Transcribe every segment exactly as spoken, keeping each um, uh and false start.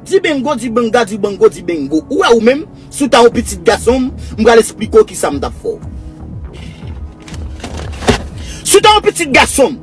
Dibengo, dibanga, dibango, dibengo. Ou wè ou menm, si w ta yon pitit gason m, m pral esplike w kisa m t ap fè w. Si w ta yon pitit gason m,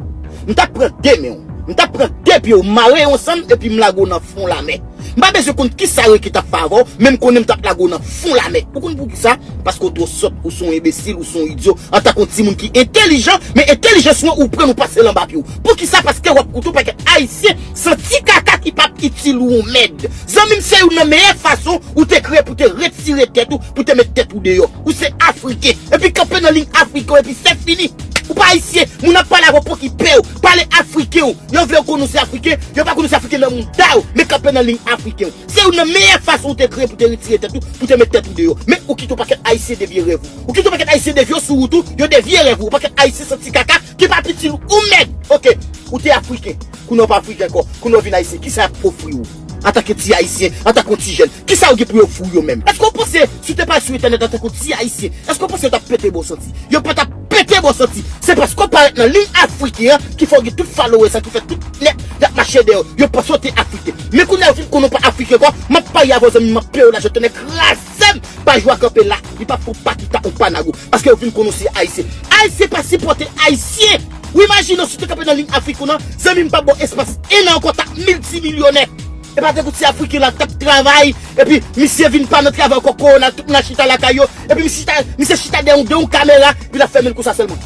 m t ap pran de men w, m t ap pran de pye w, mare yo ansanm epi m lage w nan fon lamè. M pa bezwen konn kisa reken t ap fè avè w, men m konnen m t ap lage w nan fon lamè. Ou konn poukisa? Paske w twò sòt, ou se yon enbesil, ou se yon idyo. Antanke yon timoun ki entèlijan, men entèlijans ou an ou pran l ou pase l anba pye w. Poukisa? Paske w ap koute yon pakèt Ayisyen santi kaka ki p ap itil ou yon mèd. Zanmi m, se youn nan meyè fason ou te kreye pou te retire tèt ou, pou te met tèt ou deyò. Ou se Afriken. Epi kanpe nan liy Afriken w, epi se fini. Ou pa Ayisyen. Moun ap pale avè w pou okipe w. Pale Afriken w. Yo vle w konnen w se Afriken. Yo pa konnen w se Afriken nan mouda w. Men kanpe nan liy Afriken w. Se youn nan meyè fason ou te kreye pou te retire tèt ou, pou te met tèt ou deyò. Men ou kite yon pakèt Ayisyen devye rèv ou. Ou kite yon pakèt Ayisyen devye w sou wout ou, yo devye rèv ou. Yon pakèt Ayisyen santi kaka ki p ap itil ou mèd. Oke, ou te Afriken. Kounye a w pa Afriken ankò. Kounye a w vin Ayisyen. Kisa y ap ofri w? Antanke ti Ayisyen, antanke yon ti jèn, kisa yo gen pou yo ofri w yo menm? Èske w panse si w te parèt sou entènèt antanke yon ti Ayisyen, èske w panse yo t ap pete ba w santi? Yo pa t ap pete ba w santi. Se paske w parèt nan liy Afriken an ki fè w gen tout followers sa ki fè tout nèg y ap mache dèyè w. Yo panse w te Afriken. Men kounye a yo fin konnen w pa Afriken ankò, m ap parye avè w zanmi m, m ap peye w lajan tonnè kraze m. Pa jwe a kanpe la, li p ap fè w pa kita ou pa nago. Paske yo fin konnen w se Ayisyen. Ayisyen pa sipòte Ayisyen. Ou imajine w si w te kanpe nan liy Afriken w nan, zanmi m pa ba w espas en an ankò w t ap miltimilyonè. E pa tankou ti Afriken la k t ap travay, epi misye vin pa nan travay ankò, kowona, tout moun al chita lakay yo, epi misye chita, misye chita dèyè yon, dèyè yon kamera, epi l ap fèmen l konsa sèlman.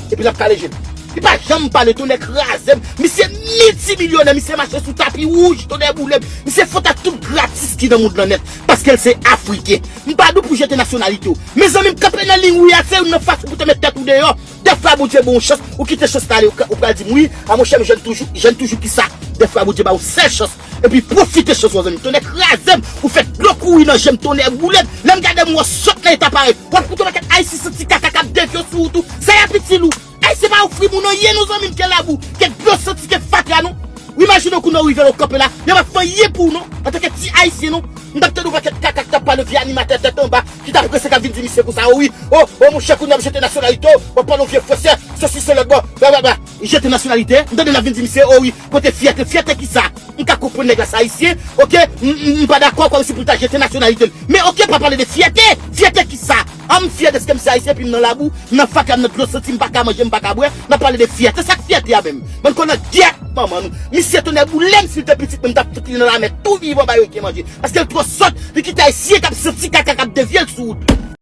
Epi l ap kale je l. Li pa janm pale, tonnè kraze m. Misye miltimilyonè, misye mache sou tapi wouj, tonnè boule m. Misye fè w ta tout gratis ki nan mond lan nèt, paske l se Afriken. M pa di w pou jete nasyonalite w. Mezanmi, m kanpe nan liy ou a, se youn nan fason pou te met tèt ou deyò. Dèfwa Bondye ba w yon chans, ou kite chans la ale, ou ka, ou pral di m, wi, a monchè, m jèn toujou, jèn toujou kisa? Dèfwa Bondye ba w yon sèl chans, epi pwofite chans ou an, zanmi. Tonnè kraze m, ou fè dlo kouri nan je m, tonnè boule m. Lè m gade m, w ap sot nan eta parèy. W ap koute yon pakèt Ayisyen santi kaka k ap devye w sou wout ou. Sa y ap itil ou? Ayisyen pa ofri moun anyen non, zanmi m, ke labou, ke dlo santi, ke fatra non. Ou imajine w kounye a w rive la w kanpe la, yo p ap fè anyen pou w non, antanke ti Ayisyen non. M t ap tande yon pakèt kaka k t ap pale vye animatè tèt anba, ki t ap prese k ap vin di misye konsa, o wi, o, o monchè, kounye a ap jete nasyonalite w, w ap pale yon vye fransè, sesi selòt, bon, blablabla. Jete nasyonalite, m tande l ap vin di misye, o wi, kote fyète, fyète kisa? M ka konprann nèg la se Ayisyen, oke, m, m, m pa dakò kòmsi pou l ta jete nasyonalite l. Men oke, pa pale de fyète, fyète kisa? An m fyè dèske m se Ayisyen, epi m nan labou, m nan fatra, m nan dlo santi, m pa ka manje, m pa ka bwè, n ap pale de fyète, sa k fyète a menm? Bann kòlangèt manman nou. Misye tonnè boule m, si l te pitit mwen, m t ap fout li nan lamè tou vivan, ba yo reken manje. Paske l twò sòt, li kite Ayisyen k ap santi kaka k ap devye l sou wout li.